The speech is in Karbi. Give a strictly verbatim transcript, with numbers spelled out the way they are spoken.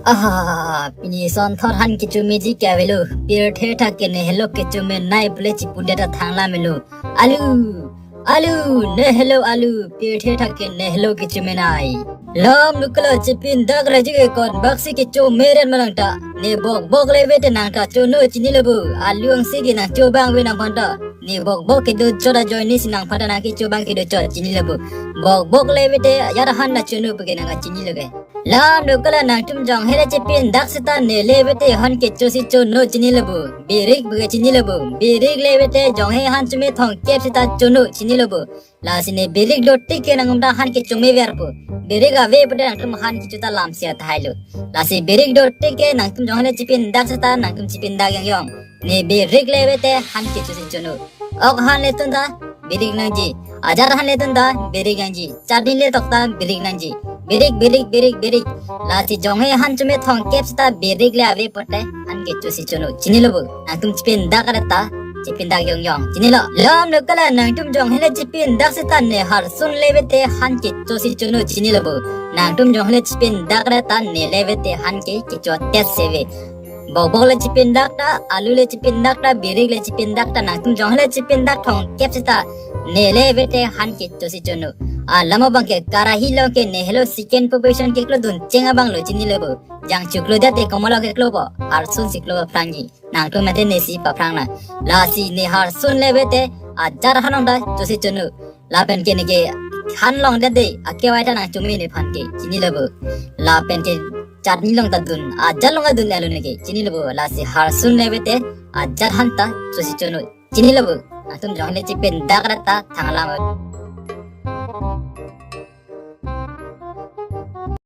Aha, pini son thor han kecho meji ke avelo. Pirthe thak ke ne helo kecho me nai ple chipudet ta thangla melo. Alu, alu, ne helo alu, pirthe thak ke ne helo kecho me nai. Lam nukala chipin dak raji ke kon baksi kecho meren manang ta. Ne bok bok leve te nang ta chono chinilo bo. Alu angsi ke nang chobang ve nangphan ta. Ne bok bok kedo chot ajoine si nangphan ta nang kecho bang kedo chot chinilo bo. Bok bok leve te ajat ahan ta chono pu ke nang chinilo ke. Lam nukala nangtum jong hele chipin dak seta ne leve te han kecho si chono chinilo bo. Birik pu ke chinilo bo. Birik leve te jong he han chome thongkep seta chono chinilo bo. Lasi ne birik dotik ke nangtum ta han kecho me ver po. Birik ave pute nangtum han kecho ta lamsia thailo. Lasi birik dotik ke nangtum jong hele chipin dak seta nangtum chipin dak yong yong. Ne birik leve te han kecho si chono. Ok han le tun ta birik nangji. Ajat han le tun ta birik nangji. Chadin le tok ta birik nangji. Birik, birik, birik, birik. Lasi jong he han chome thongkep seta birik le ave pute han kecho si chono chinilo bo. Nangtum chipin dak re ta chipin dak yong yong chinilo. Lam nukala nangtum jong hele chipin dak seta ne harsun leve te han kecho si chono chinilo bo. Nangtum jong hele chipin dak re ta ne leve te han ke kecho tet seve. Bok bok le chipin dak ta, alu le chipin dak ta, birik le chipin dak ta, nangtum jong hele chipin dak thongkep seta ne leve te han kecho si chono. A lam abang ke karahi lo ke ne helo second position keklo dun cheng abang lo chinilo bo. Jang chuklo det te komo lo keklo bo. Harsun si klo aphrangji. Nangtum mate ne si paphrang na. Lasi ne harsun leve te ajat han ong ta chosi chono. Lapen ke ne ke han long det de akevai ta nang chome nephan ke chinilo bo. Lapen ke chadin long ta dun, ajat long ta dun alo ne ke chinilo bo. Lasi harsun leve te ajat han ta chosi chono chinilo bo. Nangtum jong hele chipin dak re ta thangla mo.